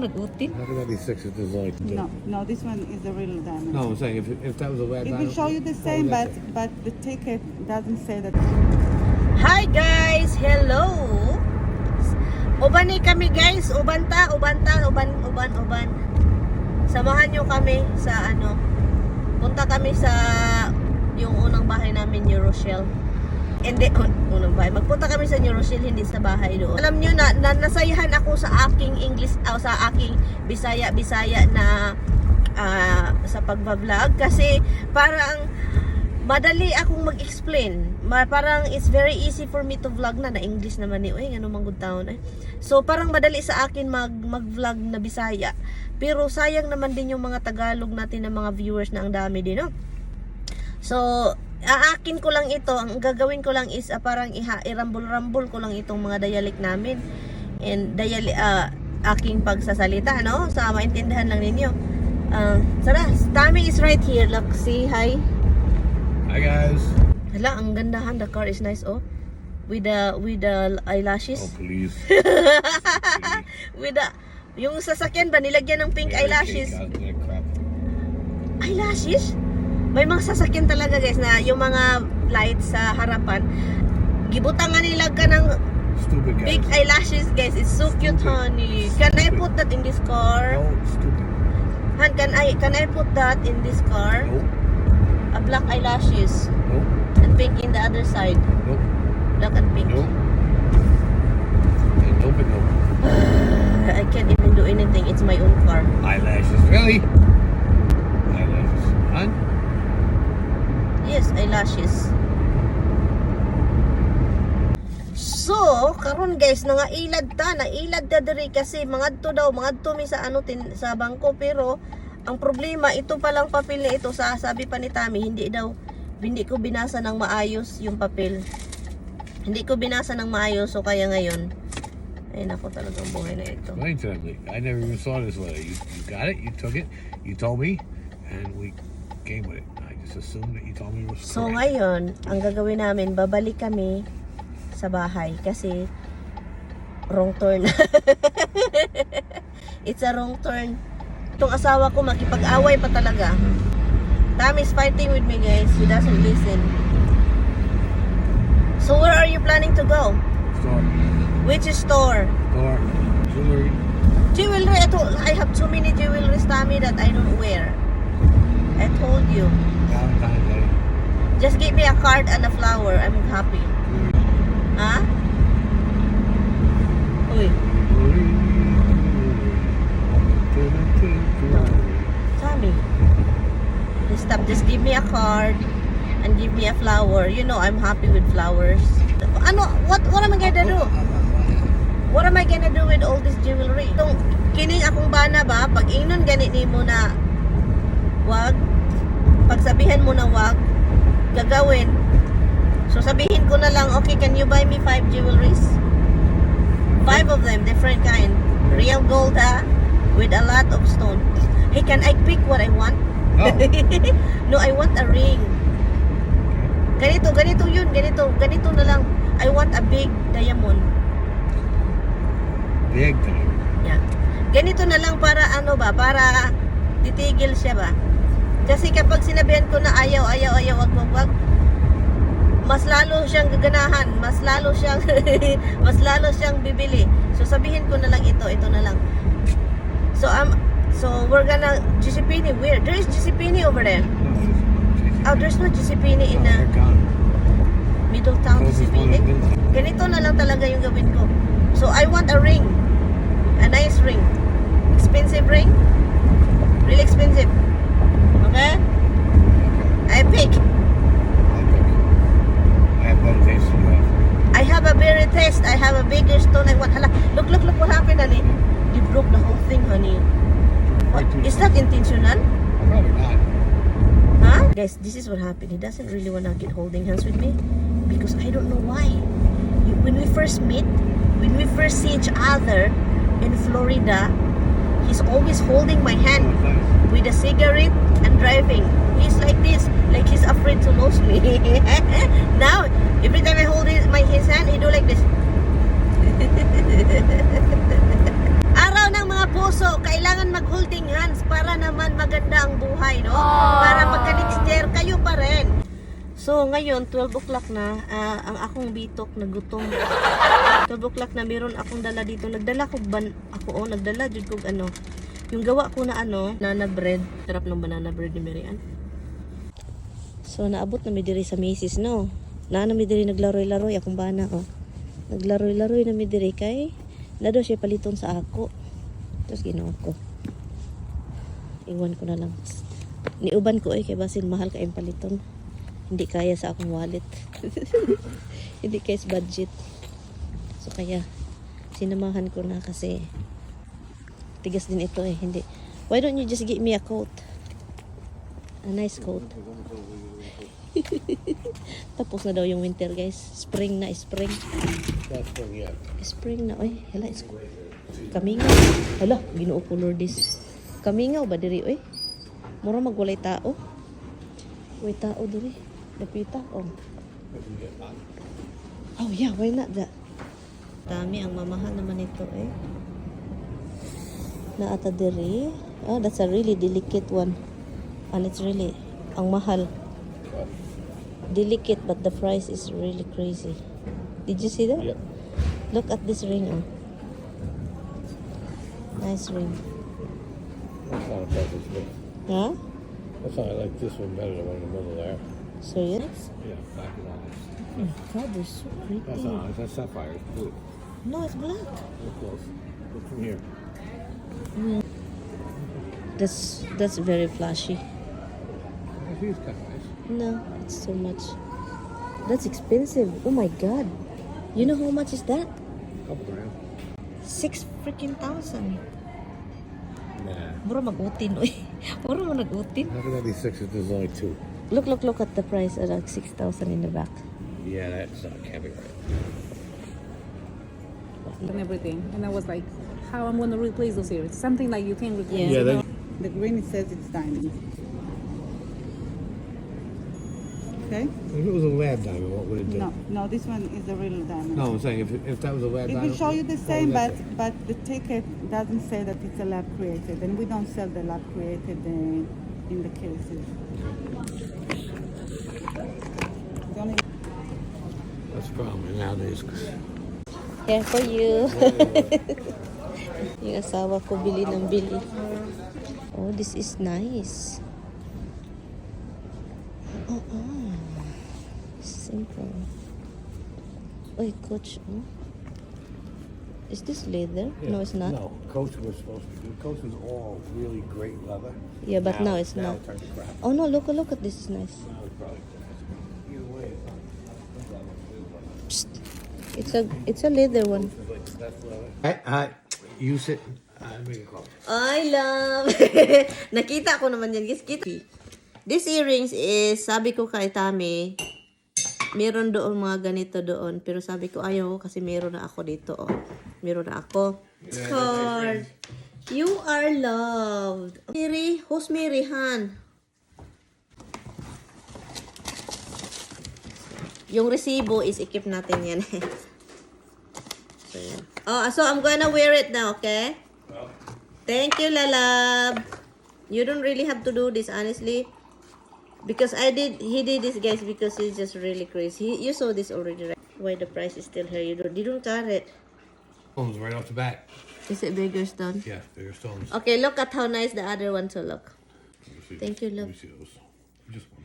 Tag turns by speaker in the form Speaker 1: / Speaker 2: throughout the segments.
Speaker 1: nag-utin.
Speaker 2: How can that be 6 if there's like...
Speaker 3: No, this one is the real diamond.
Speaker 2: No, I'm saying if that was a wet
Speaker 3: It will show you the same, but the ticket doesn't say that.
Speaker 1: Hi guys! Hello! Uban kami guys. Uban. Samahan nyo kami sa ano. Punta kami sa yung unang bahay namin, New Rochelle. Hindi, unang bahay. Magpunta kami sa New Rochelle, hindi sa bahay doon. Alam nyo na nasayahan ako sa aking English, sa aking Bisaya na sa pagbablog. Kasi parang madali akong mag-explain. Parang it's very easy for me to vlog na English naman eh. Uy, ano mang good town eh. So parang madali sa akin mag-vlog na Bisaya. Pero sayang naman din yung mga Tagalog natin na mga viewers na ang dami din, no? So, aakin ko lang ito. Ang gagawin ko lang is parang irambol-rambol ko lang itong mga dialect namin. And aking pagsasalita, no? So, maintindihan lang ninyo. Tara, Tammy is right here. Look, say hi.
Speaker 2: Hi guys.
Speaker 1: Hala, ang gandahan. The car is nice, oh. With the eyelashes.
Speaker 2: Oh please.
Speaker 1: With the, yung sasakyan ba nilagyan ng pink eyelashes? Eyelashes? May mga sasakyan talaga guys na yung mga lights sa harapan. Gibutangan nila ka ng big eyelashes guys. It's so cute, honey. Can I put that in this car?
Speaker 2: No, stupid.
Speaker 1: Han, can I put that in this car?
Speaker 2: No.
Speaker 1: A black eyelashes.
Speaker 2: No.
Speaker 1: And pink in the other side.
Speaker 2: No.
Speaker 1: Black and pink.
Speaker 2: No. Don't pick no.
Speaker 1: I can't even do anything. It's my own car.
Speaker 2: Eyelashes, really? Eyelashes, huh?
Speaker 1: Yes, eyelashes. So, karon guys, nailad ta diri kasi mangadto mi sa sa bangko, pero ang problema ito palang papel na ito, sabi pa ni Tammy, hindi ko binasa ng maayos yung papel. Hindi ko binasa ng maayos, so kaya ngayon ay nako, talagang buhay na ito.
Speaker 2: Explain to me. I never even saw this letter. You got it, you took it, you told me, and we came with it. I just assumed that you told me it was correct.
Speaker 1: So ngayon, ang gagawin namin, babalik kami sa bahay kasi wrong turn. It's a wrong turn. Itong asawa ko makipag-away pa talaga. Tammy's fighting with me guys. He doesn't listen. So where are you planning to go?
Speaker 2: Store.
Speaker 1: Which store?
Speaker 2: Store. Jewelry.
Speaker 1: Jewelry. I have too many jewelries, Tammy, that I don't wear. I told you.
Speaker 2: Valentine's Day.
Speaker 1: Just give me a card and a flower. I'm happy. Ha? Uy. Tammy. Stop. Just give me a card and give me a flower. You know I'm happy with flowers. Ano? What am I gonna do? What am I gonna do with all this jewelry? Itong kining akong bana ba? Pag ingnon ganit ni mo na wag, pagsabihan mo na wag, gagawin. So sabihin ko na lang, okay, can you buy me 5 jewelries? 5 of them, different kind. Real gold ha? With a lot of stone. Hey, can I pick what I want?
Speaker 2: No.
Speaker 1: No, I want a ring. Ganito yun, ganito na lang. I want a big diamond.
Speaker 2: Big time.
Speaker 1: Yeah. Ganito na lang para ano ba, para titigil siya ba. Kasi kapag sinabihan ko na ayaw, wag, mas lalo siyang gaganahan, mas lalo siyang bibili. So sabihin ko na lang ito na lang. So we're gonna GCPini. Where? There is GCPini over there. Oh, there's no GCPini in the Middletown GCPini. Ganito na lang talaga yung gawin ko. So I want a ring. A nice ring. Expensive ring. Really expensive. Okay? I pick.
Speaker 2: I have better taste than you have.
Speaker 1: I have a better taste. I have a bigger stone. I want. Hala, look what happened, honey. You broke the whole thing, honey. What? Is that intentional?
Speaker 2: Probably not.
Speaker 1: Huh? Guys, this is what happened. He doesn't really want to get holding hands with me because I don't know why. When we first meet, when we first see each other in Florida, he's always holding my hand with a cigarette and driving. He's like this, like he's afraid to lose me. Now, every time I hold his hand, he do like this. Araw ng mga puso, para naman maganda ang buhay, no? Para pagka next year, kayo pa rin. So, ngayon, 12 o'clock na, ang akong bitok nagutom. 12 o'clock na, meron akong dala dito. Nagdala ko nagdala jud kog ano. Yung gawa ko na banana bread. Sarap ng banana bread ni Marian. So, naabot na mi diri sa Macy's, no? Na mi diri naglaroy-laroy akong bana, oh. Naglaroy-laroy na mi diri kay nado siya paliton sa ako. Tapos ginawa ko. Iwan ko na lang. Niuban ko kay basin mahal ka yung paliton. Hindi kaya sa akong wallet. Hindi kaya sa budget. So kaya sinamahan ko na kasi tigas din ito eh. Hindi. Why don't you just give me a coat? A nice coat. Tapos na daw yung winter, guys. Spring na, spring. Spring na. Oy, hala, kamingaw. Hala, Ginoo ko Lourdes. Kamingaw ba diri, oy? Mura magwalay tao. Way tao diri. Dapita, oh. Oh yeah, why not that? Dami, ang mamahal naman ito, eh. Naata diri. Oh, that's a really delicate one. And it's really, ang mahal. Delicate, but the price is really crazy. Did you see that?
Speaker 2: Yep.
Speaker 1: Look at this ring, oh. Nice ring.
Speaker 2: That's not a perfect fit.
Speaker 1: Huh?
Speaker 2: That's not, I like this one better, the one in the middle there.
Speaker 1: So yes?
Speaker 2: Yeah, black and honest.
Speaker 1: Oh, God, they're so pretty.
Speaker 2: That's not honest, that's sapphire, it's blue.
Speaker 1: No, it's black.
Speaker 2: Look close. Look from here.
Speaker 1: That's very flashy.
Speaker 2: I think it's kind of nice.
Speaker 1: No, it's too much. That's expensive. Oh my God. You know how much is that?
Speaker 2: Couple grand.
Speaker 1: 6 freaking thousand.
Speaker 2: Nah.
Speaker 1: Mura mag-utin, oy. Mura mo nag-utin.
Speaker 2: How can that be six if there's only two?
Speaker 1: Look at the price. Like 6,000 in the back.
Speaker 2: Yeah, that's not, can't be right.
Speaker 4: And everything, and I was like, how I'm gonna replace those earrings? Something like you can replace.
Speaker 1: Yeah.
Speaker 2: then
Speaker 3: The green, it says it's diamond. Okay?
Speaker 2: if it was a lab diamond, what would it do?
Speaker 3: No, this one is a real diamond.
Speaker 2: No, I'm saying if that was a lab
Speaker 3: It
Speaker 2: diamond.
Speaker 3: will show you the
Speaker 2: what
Speaker 3: same,
Speaker 2: would that
Speaker 3: but the ticket doesn't say that it's a lab created, and we don't sell the lab created in the cases. The only
Speaker 2: That's the problem nowadays.
Speaker 1: Here for you. Yung asawa ko bili ng bili. Oh, this is nice. Simple. Oy, Coach. Oh. Is this leather? No, it's not.
Speaker 2: No, Coach was supposed to. Coach was all really great leather.
Speaker 1: Yeah, but now it's not.
Speaker 2: It turned to crap.
Speaker 1: Oh no, look at this. Is nice.
Speaker 2: Now it's probably either way.
Speaker 1: Psst. It's a leather one.
Speaker 2: Hi. You sit. Make a call.
Speaker 1: I love. Nakita ko naman yan, guys. Kita. This earrings is, sabi ko kay Tami, meron doon mga ganito doon. Pero sabi ko, ayaw kasi meron na ako dito. Oh. Meron na ako. Card. You are loved. Mary, who's Mary Han? Yung resibo is ikip natin yan. So, yan. Oh, so I'm gonna wear it now, okay? Thank you, Lalab. You don't really have to do this, honestly. Because he did this, guys, because he's just really crazy. You saw this already, right? Why the price is still here. You don't cut it.
Speaker 2: Stones right off the bat.
Speaker 1: Is it bigger stone?
Speaker 2: Yeah, bigger stones.
Speaker 1: Okay, look at how nice the other ones will look.
Speaker 2: Let me see.
Speaker 1: Thank you, love.
Speaker 2: Let me see those. Just one.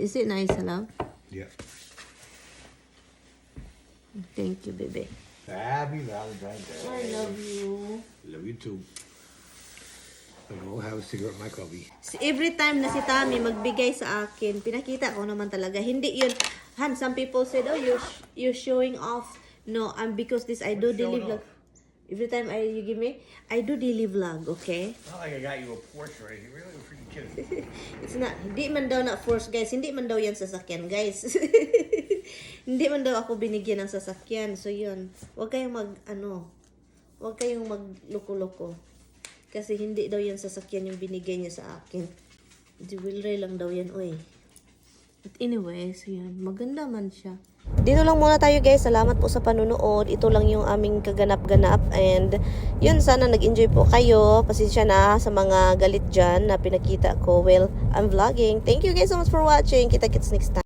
Speaker 1: Is it nice, love?
Speaker 2: Yeah.
Speaker 1: Thank you, baby.
Speaker 2: Happy Valentine's Day.
Speaker 1: I love you.
Speaker 2: Love you too. I'm gonna have a cigarette in my coffee.
Speaker 1: Every time na si Tami magbigay sa akin, pinakita ko naman talaga. Hindi yun. Han, some people said, oh, you're showing off. No, because this, I do daily vlog. Every time you give me, I do daily vlog, okay?
Speaker 2: Not like I got you a Porsche or anything. Really, we're freaking kidding.
Speaker 1: It's not, hindi man daw na force, guys. Hindi man daw yan sasakyan, guys. Hindi man daw ako binigyan ng sasakyan. So, yun. Huwag kayong huwag kayong magloko-loko. Kasi hindi daw yan sasakyan yung binigay niya sa akin. Jewelry lang daw yan, oy. But anyway, so yun. Maganda man siya. Dito lang muna tayo guys. Salamat po sa panunood. Ito lang yung aming kaganap-ganap. And yun, sana nag-enjoy po kayo. Pasensya na sa mga galit dyan na pinakita ko. Well, I'm vlogging. Thank you guys so much for watching. Kita-kits next time.